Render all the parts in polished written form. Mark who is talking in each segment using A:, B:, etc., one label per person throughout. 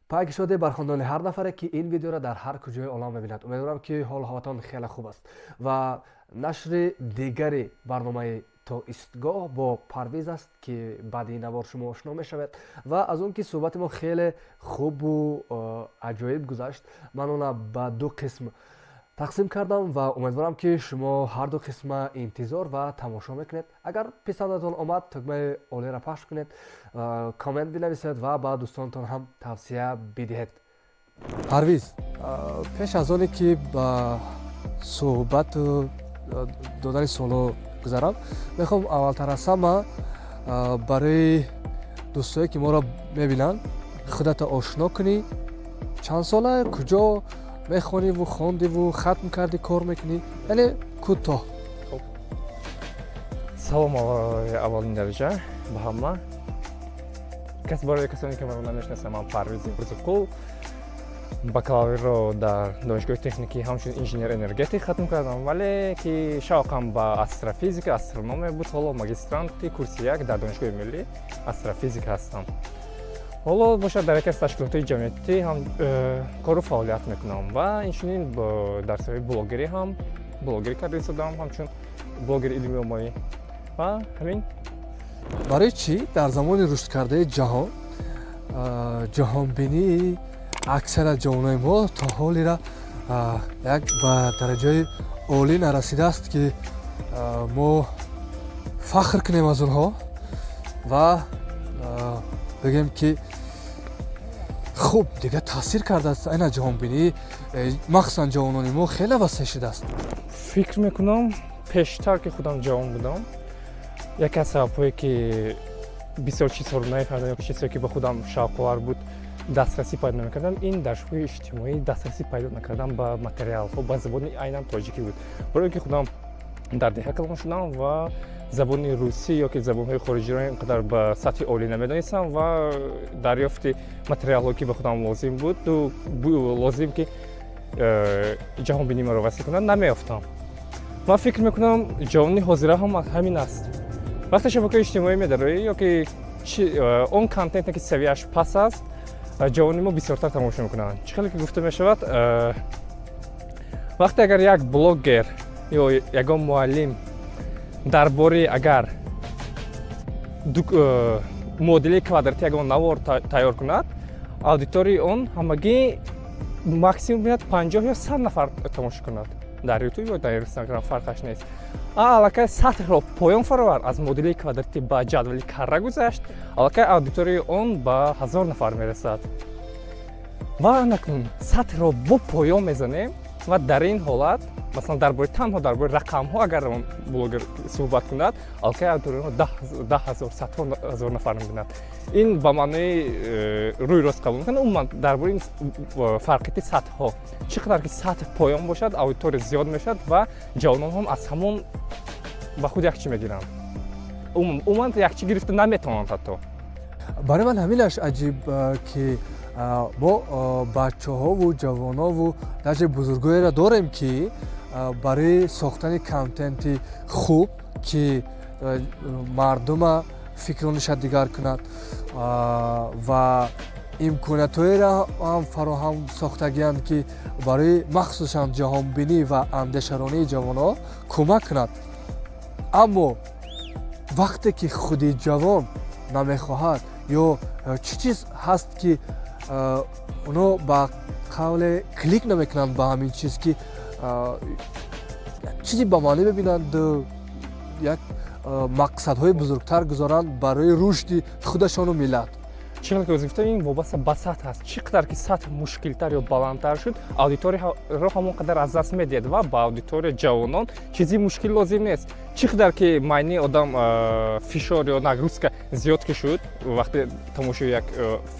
A: Пайки шоде бар хондани ҳар нафаре, ки ин видеоро дар ҳар куҷои олам мебинад. Умедворам, ки ҳолу ҳаватон хеле хуб аст ва нашри дигари барномаи То истгоҳ бо Парвиз аст, ки баъди ин навор шумо ошно мешавед. Ва аз он ки суҳбати мо хеле хубу аҷоиб гузашт, ман она ба ду қисм тақсим кардам ва умедворам, ки шумо ҳар ду қисма интизор ва тамошо мекунед. Агар писандатон омад, тугмаи олиро пахш кунед, коммент бинависед ва ба дӯстонатон ҳам тавсия бидиҳед. Парвиз, пеш аз оне ки ба суҳбату додани суолҳо гузарам, мехоҳам аввалтар аз ҳама барои дӯстое, ки моро мебинанд, худатро ошно кунӣ. Чанд сола, куҷо мехониву хондиву хатм кардӣ, кор мекунӣ, яъне кӯтоҳ.
B: Салом аввалин дараҷа ба ҳама кас. Барои касоне, ки маро намешиносанд, ман Парвизи Урзуқул, бакалаврро дар Донишгоҳи техникӣ ҳамчун инженер энергетик хатм кардам, вале ки шавқам ба астрофизика, астрономия буд, ҳоло магистранти курси як дар Донишгоҳи миллӣ астрофизика ҳастам. Ҳоло бошад, дар яке аз ташкилотҳои ҷамъиятӣ ҳам кору фаъолият мекунам ва инчунин дар соҳаи блогерӣ ҳам блогерӣ карда истодам, ҳамчун блогери илмии оммавӣ ва ҳамин.
A: Барои чӣ дар замони рушдкардаи ҷаҳон ҷаҳонбинии аксарият ҷавонои мо то ҳолира як ба дараҷаи олӣ нарасидааст, ки мо фахр кунем аз онҳо ва бигӯем, ки хуб, дигар таъсир кардааст, айна ҷаҳонбинии махсусан ҷавонони мо хеле васеъ шудааст?
B: Фикр мекунам, пештар, ки худам ҷавон будам, яке аз сабабҳое, ки бисёр чизҳоро намефаҳмидам ё чизҳое, ки ба худам шавқовар буд, дастрасӣ пайдо намекардам, ин дар шабакаҳои иҷтимоӣ дастрасӣ пайдо накардан ба материалҳо ба забони айнан тоҷикӣ буд. Барои ки худам дар деҳа калон шудам ва забони русӣ ё ки забонҳои хориҷиро ин қадар ба сатҳи олӣ намедонистам ва дарёфти материалҳое, ки ба худам лозим буд, лозим, ки ҷаҳонбинии маро васеъ кунад, намеёфтам. Ман фикр мекунам, ҷавони ҳозира ҳам ҳамин аст. Вақте шабакаи иҷтимоӣ медароӣ ё ки он контенте, ки савияш пас аст, ҷавони мо бисёртар тамошо мекунанд. Чӣ хеле ки гуфта мешавад, вақте агар як блогер ё ягон муаллим дар бораи агар муодилаи квадратӣ ягон навор тайёр кунад, аудиторияи он ҳамагӣ максимум бояд 50 ё 100 нафар тамошо кунад дар Ютуб ё дар Инстаграм, фарқаш нест. Аллакай сатҳро поён фаровард, аз муодилаи квадратӣ ба ҷадвали карра гузашт, аллакай аудиторияи он ба 1000 нафар мерасад. Ва анакун сатҳро бо поён мезанем ва дар ин ҳолат, масалан, дар бораи, танҳо дар бораи рақамҳо агар он блогер суҳбат кунад, аллакай аудиторияи 10 000, садҳо ҳазор нафар мебинад. Ин ба маънои рӯи рост қабул мекунад. Умуман, дар бораи фарқияти сатҳҳо, чӣ қадар ки сатҳ поён бошад, аудитория зиёд мешавад ва ҷавонон ҳам аз ҳамон ба худ як чӣ мегиранд. Умуман, як чӣ гирифта наметавонанд ҳатто.
A: Барои ман ҳаминаш аҷиб, ки мо бачаҳову ҷавонову даже бузургоеро дорем, ки барои сохтани контенти хуб, ки мардума фикрониша дигар кунад ва имкониятҳоеро ҳам фароҳам сохтагианд, ки барои махсусан ҷаҳонбинӣ ва андешаронии ҷавонҳо кӯмак кунад, аммо вақте ки худи ҷавон намехоҳад ё чӣ чиз ҳаст, ки оно ба қавле клик намекунанд ба ҳамин чиз, ки чизи ба маънӣ бибинанд, як мақсадҳои бузургтар гузоранд барои рушди худашону миллат?
B: Чӣ қадар ки ӯзи гуфтам, ин вобаста ба сатҳ аст. Чӣ қадар ки сатҳ мушкилтар ё баландтар шуд, аудиторияро ҳамон қадар аз даст медиҳад ва ба аудитория ҷавонон чизи мушкил лозим нест. Чӣ қадар ки майни одам фишор ё нагрузка зиёд ки шуд, вақте тамошои як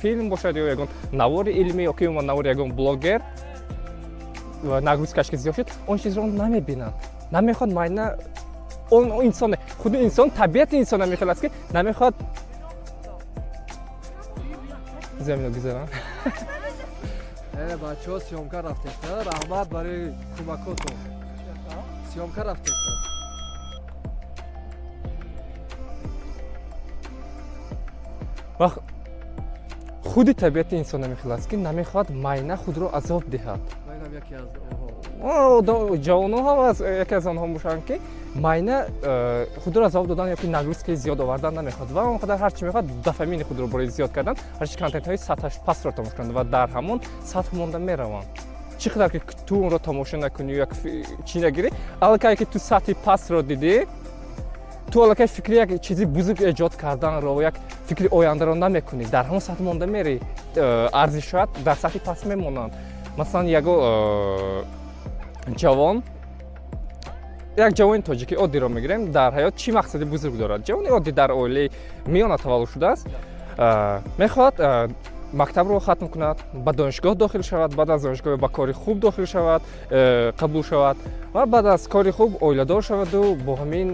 B: филм бошад ё ягон навори илмӣ ё ки умуман навори ягон блогер, нагрузкаш ки зиёд шуд, он чизро намебинанд, намехоҳад. Майна он инсон, худи инсон, табиати инсон ҳамин аст, ки намехоҳад замино гузарам.
A: Бачаҳо съёмка рафтеста, раҳмат барои кӯмакотон, съёмка рафтеста.
B: Вақт Худи табиати инсон намехел аст, ки намехоҳад майна худро азоб диҳад. Ҷавонҳо ҳам яке аз онҳо бошанд, ки майна худро азоб додан ёки нагрузкаи зиёд овардан намехоҳад ва он қадар ҳарчи мехоҳад, дофамини худро барои зиёд кардан, ҳарчи контентҳои сатҳаш пастро тамошо кунанд ва дар ҳамон сатҳ монда мераванд. Чӣ қадар ки ту онро тамошо накунӣ, як чӣ нагирӣ, аллакай ки ту сатҳи пастро дидӣ, ту аллакай фикри як чизи бузург эҷод карданро, як фикри ояндаро намекунӣ, дар ҳамон сатҳ монда мерӣ. Арзишҳоят дар сатҳи паст мемонанд. Масалан, яго ҷавон, як ҷавони тоҷики оддиро мегирем. Дар ҳаёт чӣ мақсади бузург дорад? Ҷавони оддӣ дар оилаи миёна таваллуд шудааст, мехоҳад мактабро хатм кунад, ба донишгоҳ дохил шавад, баъд аз донишгоҳ ба кори хуб дохил шавад, қабул шавад ва баъд аз кори хуб оиладор шаваду бо ҳамин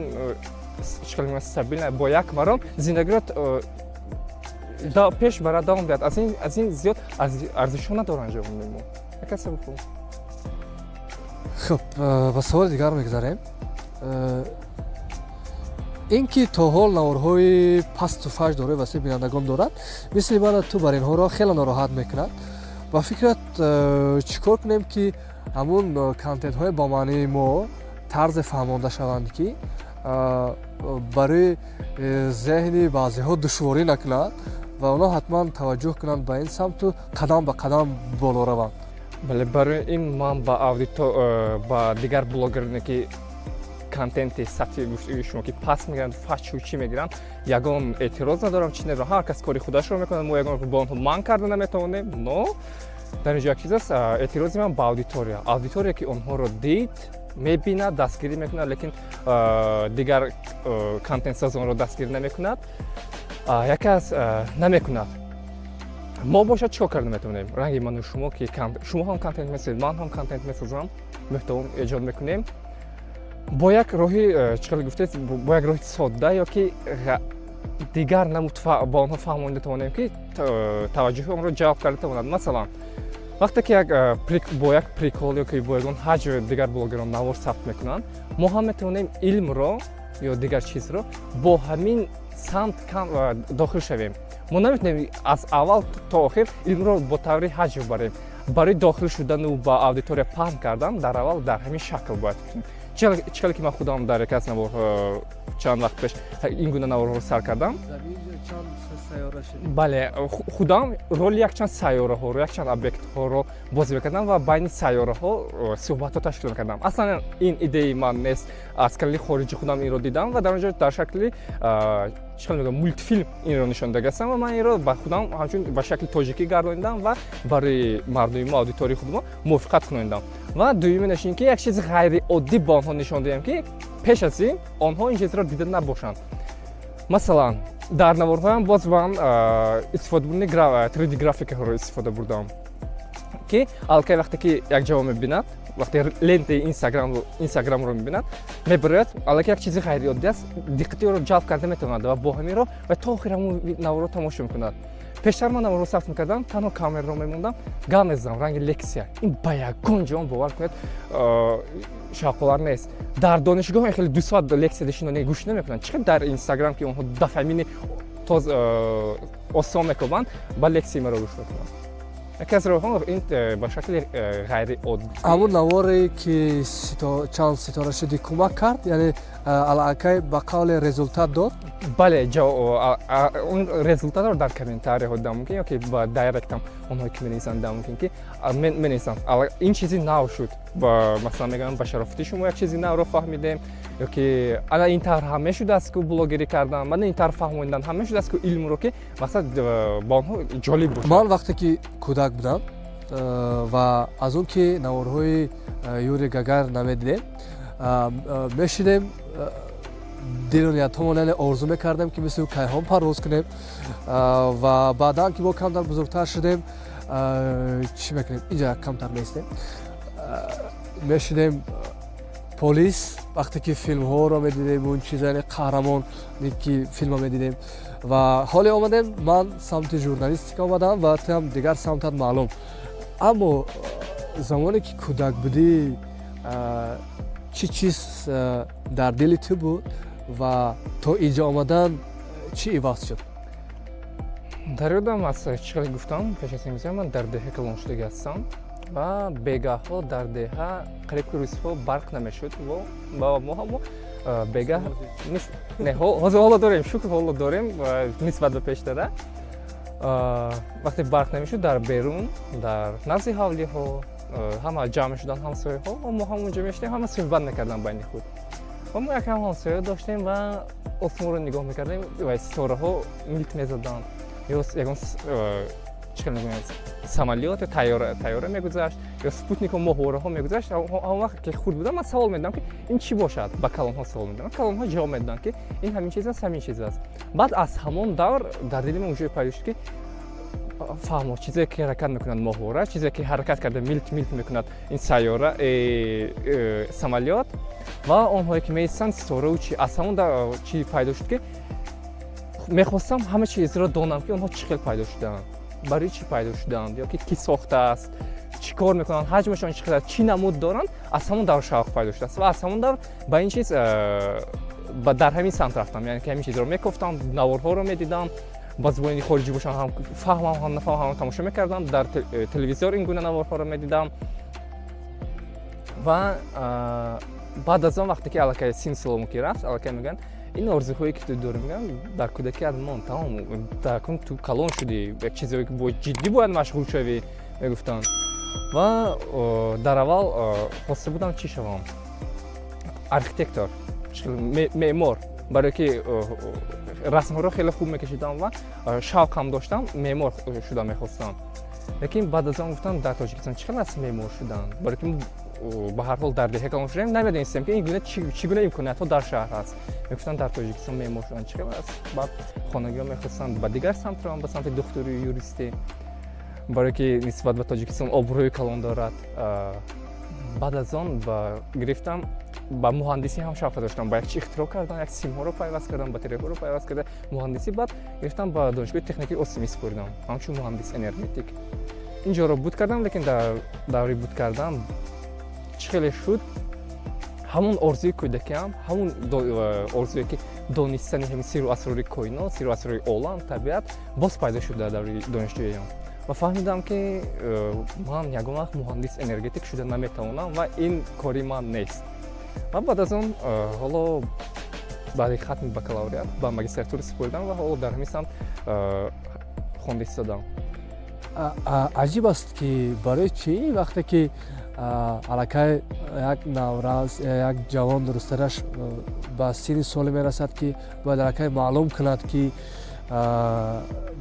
B: стабильно, бо як маром зиндагиро пеш барад, давом диҳад. Аз ин зиёд арзишҳо надоранд ҷавонони мо. Яке сабаб.
A: Хуб, ба саволи дигар мегузарем. Ин ки то ҳол наворҳои пасту фаҳш дорои васеъ бинандагон дорад, мисли мана ту, бар инҳоро хеле нороҳат мекунад. Ба фикрат, чӣ кор кунем, ки ҳамун контентҳои ба маънии мо тарзе фаҳмонда шаванд, ки барои зеҳни баъзеҳо душворӣ накунад ва онҳо ҳатман таваҷҷӯҳ кунанд ба ин самту қадам ба қадам боло раванд?
B: Бале, барои ин ман ба аудито ба дигар блогероне, ки контенти сатҳи шумо ки паст мегиранд, фаҳшу чӣ мегиранд, ягон эътироз надорам, чӣ надорам. Ҳар кас кори худашро мекунад, мо ягон бо онҳо манъ карда наметавонем. Но дар ин ҷо як чиз аст: эътирози ман ба аудитория, аудитория, ки онҳоро дид, мебинад, дастгирӣ мекунад, лекин дигар контентсозонро дастгирӣ намекунад, яке аз намекунад. Мо бошад, чӣ кор карда метавонем? Ранги ману шумо, ки шумо ҳам контент месозед, ман ҳам контент месозам, муҳтаво эҷод мекунем бо як роҳи, чӣ хеле гуфтед, бо як роҳи содда ё ки дигар намуд ба онҳо фаҳмонида тавонем, ки таваҷҷӯҳи онро ҷалб карда тавонад. Масалан, вақте ки бо як прикол ё ки бо ягон ҳаҷв дигар блогерон навор сабт мекунанд, мо ҳам метавонем илмро ё дигар чизро бо ҳамин самт дохил шавем. Мо наметавонем аз аввал то охир илмро бо таври ҳаҷв барем. Барои дохил шудану ба аудитория паҳн кардан, дар аввал дар ҳамин шакл бояд кунем. Чӣ хеле ки ман худам дар яке аз навор чанд вақт пеш ин гуна наворҳоро сар кардам. Бале, худам роли якчанд сайёраҳоро, якчанд объектҳоро бозӣ мекардам ва байни сайёраҳо суҳбатҳо ташкил мекардам. Аслан ин идеяи ман нест, аз канали хориҷи худам инро дидам ва дар он ҷо дар шакли, чӣ хел мегӯям, мультфилм инро нишон додагастам ва ман инро ба худам ҳамчун ба шакли тоҷикӣ гардонидам ва барои мардуми мо, аудиторияи худ мо мувофиқат кунондам. Ва дуюминаш ин ки як чизи ғайриоддӣ ба онҳо нишон диҳем, ки пеш аз ин онҳо ин чизро дида набошанд. Масалан, дар наворҳоям боз ман истифода бурдани 3D графикаҳоро истифода бурдам, ки аллакай вақте ки як ҷавон мебинад, вақте лентаи Инстаграмро мебинад, мебарояд, аллакай як чизи ғайриоддӣ аст, диққати ӯро ҷалб карда метавонад ва бо ҳамин роҳ ва то охир ҳамон наворро тамошо мекунад. Пештар ман наворро сабт мекардам, танҳо камераро мемондам, гап мезадам, ранги лексия. Ин ба ягон ҷавон, бовар кунед, шавқовар нест. Дар донишгоҳ ин хеле 2 соат лексия дишинони гӯш намекунанд. Чӣ дар Инстаграм, ки онҳо дофамини тоз осон мекобанд, ба лексияи маро гӯш мекунанд. Яке аз роҳҳо ин ба шакли ғайриоддӣ.
A: Ҳамун наворе ки чанд ситора шуди, кӯмак кард, яъне аллакай ба қавле результат дод?
B: Бале, он результатро дар комментарияҳо дидан мумкин ё ки ба директам онҳое ки менависанд, дидан мумкин, ки менависанд: ин чизи нав шуд. Масалан, мегӯям: ба шарофати шумо як чизи навро фаҳмидем, ё ки ана ин тавр ҳам мешудааст ку блогерӣ кардан, мана ин тавр фаҳмонидан ҳам мешудааст ку илмро, ки мақсад ба онҳо ҷолиб бошад.
A: Ман вақте ки кӯдак будам ва аз он ки наворҳои Юрий Гагарин намедидем, мешидем, дилу ниятҳомон, яъне орзу мекардем, ки мисли кайҳон парвоз кунем. Ва баъдан ки мо камтар бузургтар шудем, чӣ мекунем, инҷа камтар меистем, мешидем, полис, вақте ки филмҳоро медидем, он чиз, яъне қаҳрамоне ки филмро медидем. Ва ҳоле омадем, ман самти журналистика омадам ва туам дигар самтат маълум. Аммо замоне ки кӯдак будӣ, чӣ чиз дар дили ту буд ва то инҷо омадан чӣ иваз шуд?
B: Дар ёдам аст, чӣ хеле гуфтам пеш аз ин, ман дар деҳа калон шудагӣ ҳастам ва бегаҳҳо дар деҳа қариб ки рӯзҳо барқ намешуд ва мо ҳамо бегаҳ не, ҳозир ҳоло дорем, шукр, ҳоло дорем нисбат ба пештара. Вақте барқ намешуд, дар берун, дар назди ҳавлиҳо ҳама ҷамъ мешуданд, ҳамсояҳо, ва мо ҳамонҷо мешудем, ҳама суҳбат мекарданд байни худ. Ва мо якам ҳамсоя доштем ва осмонро нигоҳ мекардем ва ситораҳо милк мезаданд ё ягон, чӣ хел мегӯянд, самолёт ё тайёра мегузашт ё спутнику моҳвораҳо мегузашт. Он вақт ки хурд будам, ман савол медодам, ки ин чӣ бошад. Ба калонҳо савол медодам, калонҳо ҷавоб медоданд, ки ин ҳамин чиз аст, ҳамин чиз аст. Баъд аз ҳамон давр дар дили ман уже пайдо шуд, ки фаҳмо, чизе ки ҳаракат мекунад, моҳвора, чизе ки ҳаракат карда милк милк мекунад, ин сайёра, самолёт ва онҳое ки меистанд, ситораву чи. Аз ҳамон чи пайдо шуд, ки мехостам ҳама чизро донам, ки онҳо чӣ хел пайдо шудаанд, барои чӣ пайдо шудаанд ё ки кӣ сохтааст, чӣ кор мекунанд, ҳаҷмашон чӣ қадар, чӣ намуд доранд. Аз ҳамон давр шавқ пайдо шудааст ва аз ҳамон давр ба ин чиз, дар ҳамин самт рафтам, яъне ки ҳамин чизро мекофтам, наворҳоро медидам, ба забони хориҷӣ бошанд ҳам, фаҳмам ҳам нафаҳмам, тамошо мекардам, дар телевизор ин гуна наворҳоро медидам. Ва баъд аз он, вақте ки аллакай синну солому ки рафт, аллакай мегӯянд, ин орзуҳое ки ту дорӣ, мегӯям, дар кӯдакиат мон, тамом, акнун ту калон шудӣ, як чизое ки ҷиддӣ бояд машғул шавӣ, мегуфтанд. Ва дар аввал хоста будам чӣ шавам? Архитектор, меъмор, барое ки расмҳоро хеле хуб мекашидам ва шавқам доштам, меъмор шуда мехостам. Лекин баъд аз он гуфтам, дар Тоҷикистон чӣ хел аст меъмор шудан? Барое ки ба ҳар ҳол дар деҳа калон шудем, намедонистем, ки ин гуна чӣ гуна имкониятҳо дар шаҳр ҳаст. Мегуфтанд, дар Тоҷикистон меъмор шудан чӣ хел аст? Баъд хонагиҳо мехостанд ба дигар самт равам, ба самти духтурию юристӣ, барое ки нисбат ба Тоҷикистон обрӯи калон дорад. Баъд аз он гирифтам, ба муҳандисӣ ҳам шавқа доштам, ба як чи ихтироъ кардан, як симҳоро пайваст кардан, батареяҳоро пайваст кардан, муҳандисӣ. Баъд гирифтам, ба Донишгоҳи техникии Осимӣ супурдам ҳамчун муҳандис энергетик. Ин ҷоро буд кардам, лекин дар даври буд кардан чӣ хеле шуд, ҳамон орзуи кӯдакиам, ҳамон орзуе ки донистани ҳамин сирру асрори коинот, сирру асрори олам, табиат, боз пайдо шуд дар даври донишҷӯиям ва фаҳмидам, ки ман ягон вақт муҳандис энергетик шуда наметавонам ва ин кори ман нест. Ва баъд аз он, ҳоло баъди хатми бакалавриат ба магистратура супоридам ва ҳоло дар ҳамин самт хонда истодам.
A: Аҷиб аст, ки барои чӣ вақте ки аллакай як наврас, як ҷавон, дурустараш, ба синни соле мерасад, ки бояд аллакай маълум кунад, ки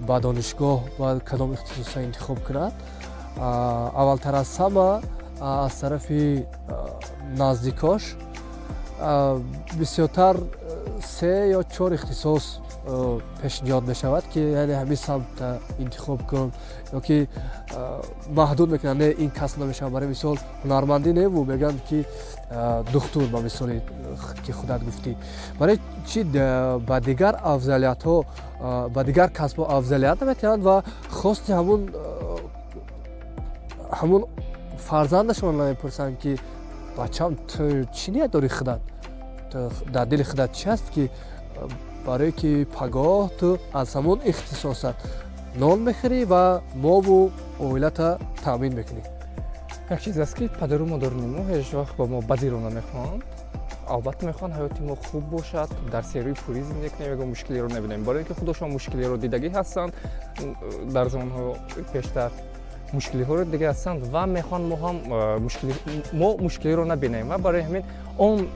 A: ба донишгоҳ бояд кадом ихтисоса интихоб кунад, аввалтар аз ҳама аз тарафи наздикош бисёртар се ё чор ихтисос пешниҳод мешавад, ки яъне ҳамин самта интихоб кун ё ки маҳдуд мекунанд, не, ин касб намешавад, барои мисол, ҳунармандӣ неву мегӯянд, ки духтур, ба мисоли ки худат гуфтӣ. Барои чӣ ба дигар афзалиятҳо, ба дигар касбҳо афзалият наметиҳанд ва хости ҳамун фарзандашон намепурсанд, ки бачам, ту чӣ ният дорӣ, худат дар дили худат чӣ аст, ки барое ки пагоҳ ту аз ҳамон ихтисосат нон мехӯрӣ ва мову оилата таъмин мекунӣ?
B: Як чиз аст, ки падару модарони мо ҳеҷ вақт ба мо бадиро намехоҳанд. Албатта, мехоҳанд ҳаёти мо хуб бошад, дар серӯи пурӣ зиндагӣ кунем, ягон мушкилиро набинем, барои ин ки худошон мушкилиро дидагӣ ҳастанд, дар замонҳои пештар мушкилиҳоро дига ҳастанд ва мехоҳанд мо ҳам мо мушкилиро набинем. Ва барои ҳамин он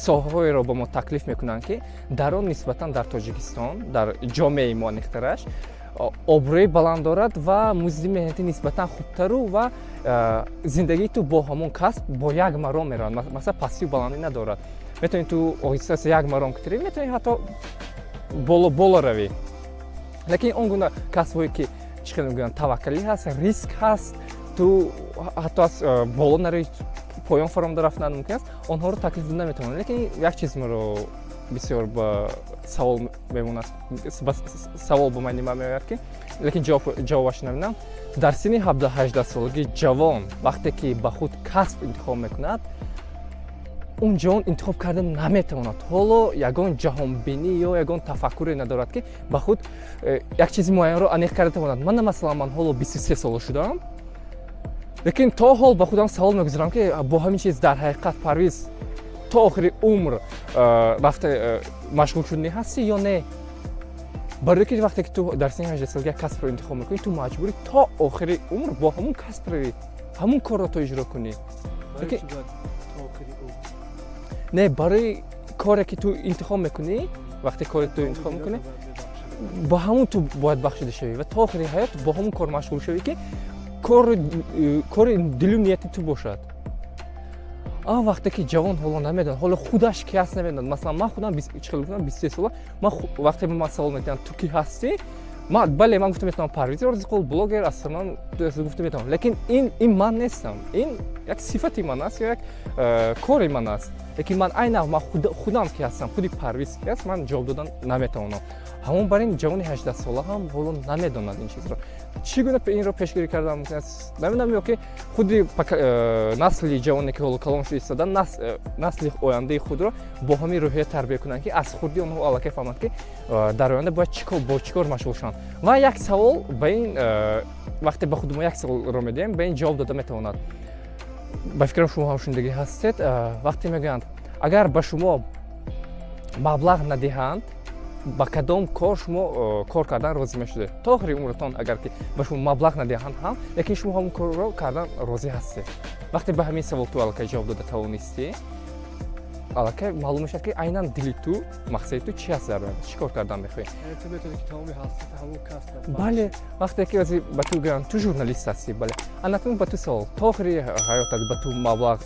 B: соҳаҳоеро ба мо таклиф мекунанд, ки дар он нисбатан дар Тоҷикистон, дар ҷомеаи мо аниқтараш, обрӯи баланд дорад ва музди меҳнатӣ нисбатан хубтару ва зиндагии ту бо ҳамон касб бо як маром меравад. Масалан, пастию баландӣ надорад, метавонӣ ту оҳиста як маром китарӣ, метавонӣ ҳатто боло боло равӣ. Лекин он гуна касбҳое ки, чӣ хел мегӯянд, таваккалӣ ҳаст, риск ҳаст, ту ҳатто аз боло наравӣ, поён фаромада рафтан мумкин аст, онҳоро таклиф дода наметавонанд. Лекин як чиз маро бисёр ба савол мемонад, савол ба майни ман меояд, ки лекин ҷавобаш намедонам: дар синни 17-18 солагӣ ҷавон вақте ки ба худ касб интихоб мекунад. Он ҷавон интихоб карда наметавонад. Ҳоло ягон ҷаҳонбинӣ ё ягон тафаккуре надорад, ки ба худ як чизи муайянро аниқ карда тавонад. Мана, масалан, ман ҳоло 23 сола шудаам, лекин то ҳол ба худам савол мегузорам, ки бо ҳамин чиз дар ҳақиқат, Парвиз, то охири умр рафта машғул шудани ҳастӣ ё не. Барое ки вақте ки ту дар синни 18 солагӣ як касбро интихоб мекунӣ, ту маҷбурӣ то охири умр бо ҳамун касб равӣ, ҳамун корро то иҷро кунӣ. Не, барои коре ки ту интихоб мекунӣ, вақте коре ту интихоб мекунӣ, ба ҳамун ту бояд бахшида шавӣ ва то охири ҳаёт бо ҳамун кор машғул шавӣ, ки кори дилу нияти ту бошад. А вақте ки ҷавон ҳоло намедонад, ҳоло худаш ки ҳаст намедонад. Масалан, ман худам чӣ хел гуфтам, 23 сола. Ман вақте ба ман савол метиҳанд: «Ту кӣ ҳастӣ?» Ман, бале, ман гуфта метавонам: «Парвизи Орзиқул, блогер, астроном», гуфта метавонам, лекин ин ман нестам. Ин як сифати ман аст ё як кори ман аст, лекин ман айнан ман худам ки ҳастам, худи Парвиз ки аст, ман ҷавоб додан наметавонам. Ҳамон бар ин ҷавони 18 сола ҳам ҳоло намедонад ин чизро. Чӣ гуна инро пешгирӣ кардан мумкин аст, намедонам. Ё ки худи насли ҷавоне, ки ҳоло калон шуда истода, насли ояндаи худро бо ҳамин рӯҳия тарбия кунанд, ки аз хурдӣ онҳо аллакай фаҳманд, ки дар оянда бояд бо чӣ кор машғул шаванд. Ва як савол ба ин, вақте ба худи мо як саволро медиҳем, ба ин ҷавоб дода метавонад. Ба фикрам, шумо ҳам шунидагӣ ҳастед, вақте мегӯянд: «Агар ба шумо маблағ надиҳанд, ба кадом кор шумо кор кардан розӣ мешудед то охири умратон?» Агар ки ба шумо маблағ надиҳанд ҳам, лекин шумо ҳамон корро кардан розӣ ҳастед. Вақте ба ҳамин савол ту аллакай ҷавоб дода тавонистӣ, аллакай маълум мешавад, ки айнан дили ту, мақсади ту чи аст, дар оянда чӣ кор кардан мехоҳӣ. Бале, вақте ки ба ту гӯянд: «Ту журналист ҳастӣ?» Бале. Анакун ба ту савол: то охири ҳаётат ба ту маблағ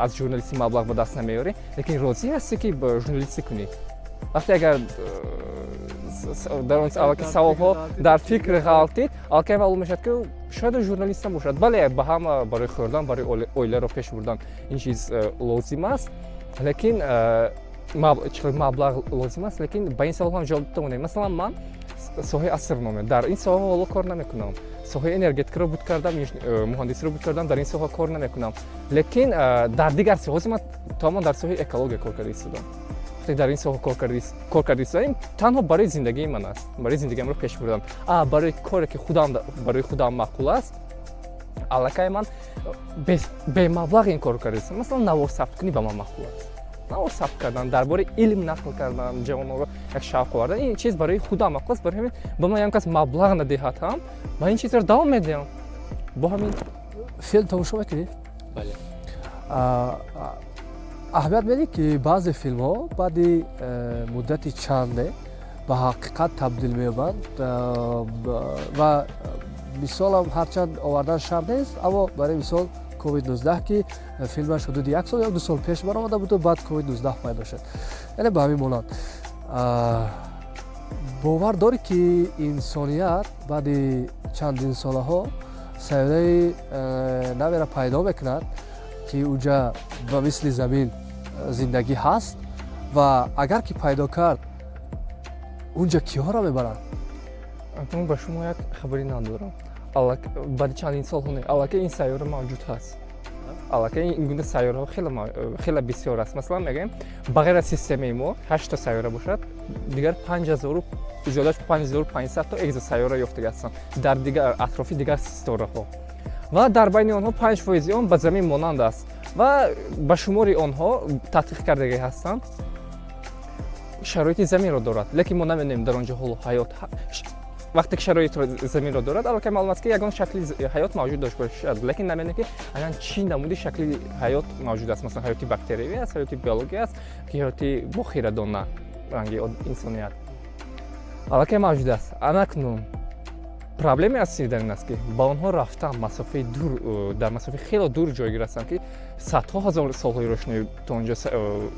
B: аз журналистӣ маблағ ба даст намеёрӣ, лекин розӣ ҳастӣ, ки журналистӣ кунӣ? Вақте агар дар он аллакай саволҳо дар фикр ғалтид, аллакай маълум мешавад, ки шояд журналист набошад. Бале, ба ҳама барои хӯрдан, барои оиларо пеш бурдан ин чиз лозим аст, лекин маблағ лозим аст. Лекин ба ин савол ҳам ҷавоб тавонем. Масалан, ман соҳаи астрономия, дар ин соҳа ҳоло кор намекунам. Соҳаи энергетикаро буд кардам, муҳандисиро буд кардам, дар ин соҳа кор намекунам, лекин дар дигар соҳа ман тамоман дар соҳаи экология кор карда истодам. Вақте дар ин соҳа кор карда истодаем, танҳо барои зиндагии ман аст, барои зиндагиамро пеш бурдан. А барои коре, ки худам барои худам маъқул аст, аллакай ман бемаблағ ин корро карда истодам. Масалан, навор сабт кунӣ ба ман маъқул аст. Навор сабт кардан, дар бораи илм нақл кардан, ҷавононро як шавқ овардан, ин чиз барои худам маъқул аст. Барои ҳамин ба ман ягон кас маблағ надиҳад ҳам, ман ин чизро давом медиҳам бо ҳамин.
A: Филм тамошо мекунӣ?
B: Бале.
A: Аҳамият медиҳӣ, ки баъзе филмҳо баъди муддати чанде ба ҳақиқат табдил меёбанд? Ва мисолам ҳарчанд овардан шарт нест, аммо барои мисол ковид 19, ки филмаш ҳудуди як сол ё 2 сол пеш баромада буду, баъд ковид 19 пайдо шуд. Яъне ба ҳамин монанд, бовар дорӣ, ки инсоният баъди чандин солаҳо сайёраи наверо пайдо мекунад, ки уҷа ба мисли замин зиндагӣ ҳаст? Ва агар ки пайдо кард, унҷа киҳоро мебаранд?
B: Акнун ба шумо як хабари нав дорам. Баъди чандин солҳо не, аллакай ин сайёра мавҷуд ҳаст. Аллакай ин гуна сайёраҳо хеле бисёр аст. Масалан, мегӯем, ба ғайр аз системаи мо ҳашта сайёра бошад, дигар 5000, зиёда аз 5500 то экзосайёра ёфтага ҳастанд дар дигар атрофи дигар ситораҳо ва дар байни онҳо 5 фоизи он ба замин монанд аст ва ба шумори онҳо таҳқиқ кардагӣ ҳастанд, шароити заминро дорад. Лекин мо намедонем, дар он ҷо ҳоло ҳаёт, вақте ки шароитро заминро дорад, аллакай маълум аст, ки ягон шакли ҳаёт мавҷуд дошт бошад, лекин намедонем, ки айнан чӣ намуди шакли ҳаёт мавҷуд аст. Масалан, ҳаёти бактериявӣ аст, ҳаёти биологӣ аст, ки ҳаёти бохирадона ранги инсоният аллакай мавҷуд аст. Анакнун проблемаи асосӣ дар ин аст, ки ба онҳо рафтан масофаи дур, дар масофаи хеле дур ҷойгир ҳастанд, ки садҳо ҳазор солҳои рошноӣ то он ҷо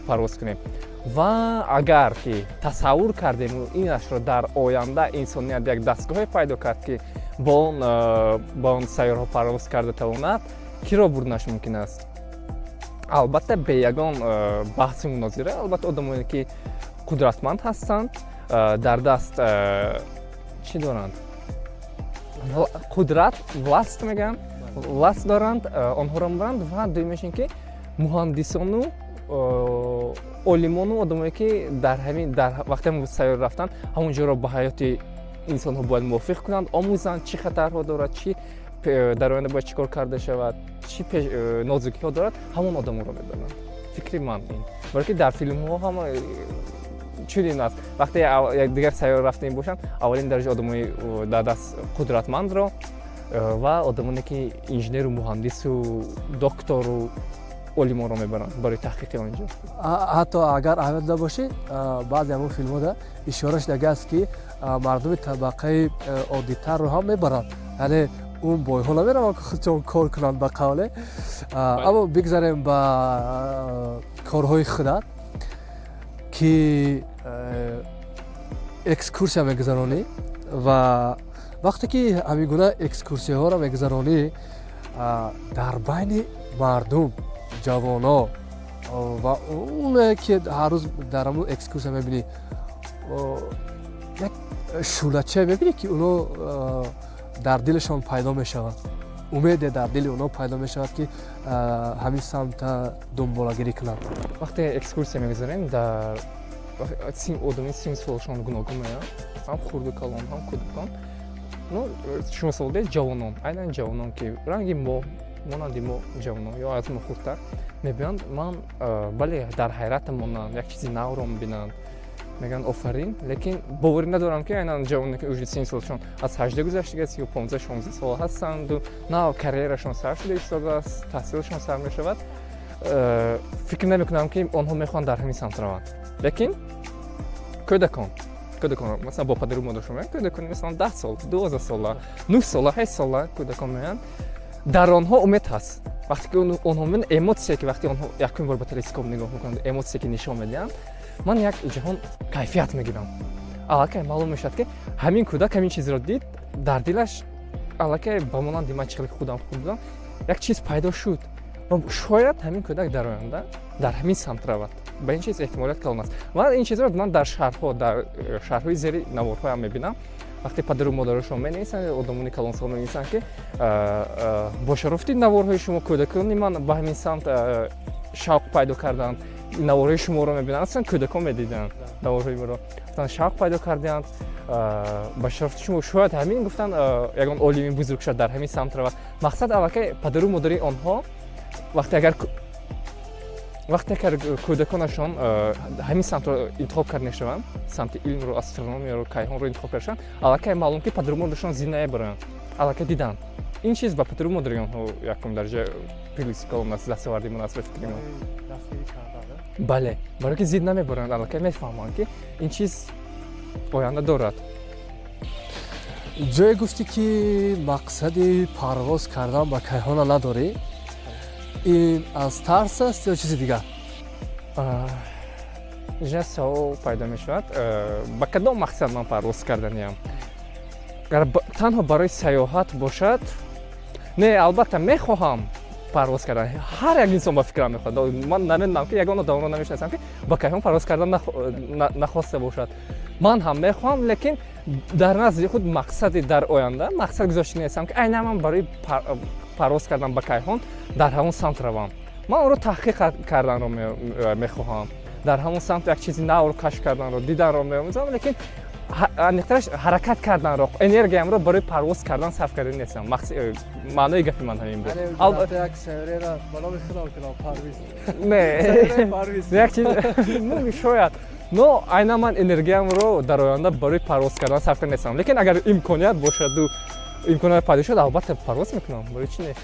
B: парвоз кунем. Ва агар ки тасаввур кардему инашро дар оянда инсоният як дастгоҳе пайдо кард, ки ба он сайёраҳо парвоз карда тавонад, киро бурданаш мумкин аст? Албатта, бе ягон баҳси мунозира, албатта, одамоне, ки қудратманд ҳастанд, дар даст чӣ доранд, қудрат, власть мегӯянд, власть доранд, онҳоро мебаранд. Ва дуюмеш ин ки муҳандисону Олимону одамое, ки дар ҳамин дар вақте сайёр рафтан, ҳамон ҷоро ба ҳаёти инсонҳо бояд мувофиқ кунанд, омӯзанд, чӣ хатарҳо дорад, чӣ дар оянда бояд чӣ кор карда шавад, чӣ нозукиҳо дорад, ҳамон одамонро мебаранд. Фикри ман ин, барое ки дар филмҳо ҳама чунин аст: вақте дигар сайёр рафтанӣ бошанд, аввалин дараҷа одамои дар даст қудратмандро ва одамоне, ки инженеру муҳандису доктору олимонро мебаранд барои таҳқиқи он ҷо.
A: Ҳатто агар аҳамият дода бошӣ, баъзе ҳамон филмҳода ишора шудага аст, ки мардуми табақаи оддитарро ҳам мебаранд, яъне он бойҳо намераванд, ки худшон кор кунанд, ба қавле. Аммо бигзарем ба корҳои худат, ки экскурсия мегузаронӣ. Ва вақте ки ҳамин гуна экскурсияҳоро мегузаронӣ, дар байни мардум, ҷавоно ва оне ки ҳар рӯз дар ҳамун экскурсия мебинӣ, як шӯълача мебинӣ, ки оно дар дилашон пайдо мешавад, умеде дар дили онҳо пайдо мешавад, ки ҳамин самта дунболагирӣ кунанд?
B: Вақте экскурсия мегузарем, дар одамои синну солашон гуногун меоянд, ҳам хурду калон, ҳам кӯдакон. Ну, шумо савол дед, ҷавонон, айнан ҷавонон, ки ранги мо, монанди мо ҷавонон ё аз мо хурдтар мебиёнд, ман, бале, дар ҳайратам монанд, як чизи навро мебинанд, мегӯянд: «Офарин». Лекин боварӣ надорам, ки айнан ҷавоне, ки уже синну солашон аз 18 гузаштагааст ё 15-16 сола ҳастанду нав карьерашон сар шуда истодааст, таҳсилашон сар мешавад, фикр намекунам, ки онҳо мехоҳанд дар ҳамин самт раванд. Лекин кӯдакон, масалан, бо падару модаршон меоянд, кӯдакони, масалан, 10 сол, 12 сола, 9 сола, 8 сола кӯдакон меоянд, дар онҳо умед ҳаст. Вақте ки онҳо мебинанд, эмоция ки вақте онҳо якум бор ба телескоп нигоҳ мекунанд, эмоция ки нишон медиҳанд, ман як ҷаҳон кайфият мегирам. Аллакай маълум мешавад, ки ҳамин кӯдак ҳамин чизро дид, дар дилаш аллакай ба монанди ман, чӣ хеле худам худ будам, як чиз пайдо шуд ва шояд ҳамин кӯдак дар оянда дар ҳамин самт равад. Ба ин чиз эҳтимолият калон аст. Ва ин чизро ман дар шарҳҳо, дар шарҳҳои зери наворҳоям мебинам, вақте падару модарашон менависанд, одамони калонсол менависанд, ки бо шарофати наворҳои шумо кӯдакони ман ба ҳамин самт шавқ пайдо карданд, наворҳои шуморо мебинанд. Аслан кӯдакон медиданд наворҳои моро, гуфтанд, шавқ пайдо карданд ба шарофати шумо, шояд ҳамин, гуфтанд, ягон олими бузург шояд дар ҳамин самт равад. Мақсад, аллакай падару модари онҳо вақте агар кӯдаконашон ҳамин самтро интихоб карда мешаванд, самти илмро, астрономияро, кайҳонро интихоб карда шаванд, аллакай маълум, ки падару модарашон зид намебаранд, аллакай диданд. Ин чиз ба падару модари онҳо якум дараҷа плюси калон аст, дастоварди мон аст, ба фикри ман. Бале, барое ки зид намебаранд, аллакай мефаҳманд, ки ин чиз оянда дорад.
A: Ҷое гуфтӣ, ки мақсади парвоз кардан ба кайҳона надорӣ. Ин аз тарс аст ё чизи дигар?
B: Инҷа савол пайдо мешавад: ба кадом мақсад ман парвоз карданиям? Агар танҳо барои сайёҳат бошад, не, албатта, мехоҳам парвоз кардан. Ҳар як инсон, ба фикрам, мехоҳад. Ман намедонам, ки ягон одамро намешинасам, ки ба кайҳон парвоз кардан нахоста бошад. Ман ҳам мехоҳам, лекин дар назди худ мақсади дар оянда мақсад гузошта нестам, ки айнан ман барои парвоз кардан ба кайҳон дар ҳамон самт равам. Ман онро таҳқиқ карданро мехоҳам, дар ҳамон самт як чизи навро кашф карданро, диданро меомӯзам, лекин аниқтараш, ҳаракат карданро, энергиямро барои парвоз кардан сарф карда нестам. Маънои гапи ман ҳамин буд.
A: Як сайёреро ба номи худам кунам, Парвиз.
B: Не, як чиз шояд, но айнан ман энергиямро дар оянда барои парвоз кардан сарф карда нестам. Лекин агар имконият бошаду имконият пайдо шуд, албатта, парвоз мекунам. Барои чи не?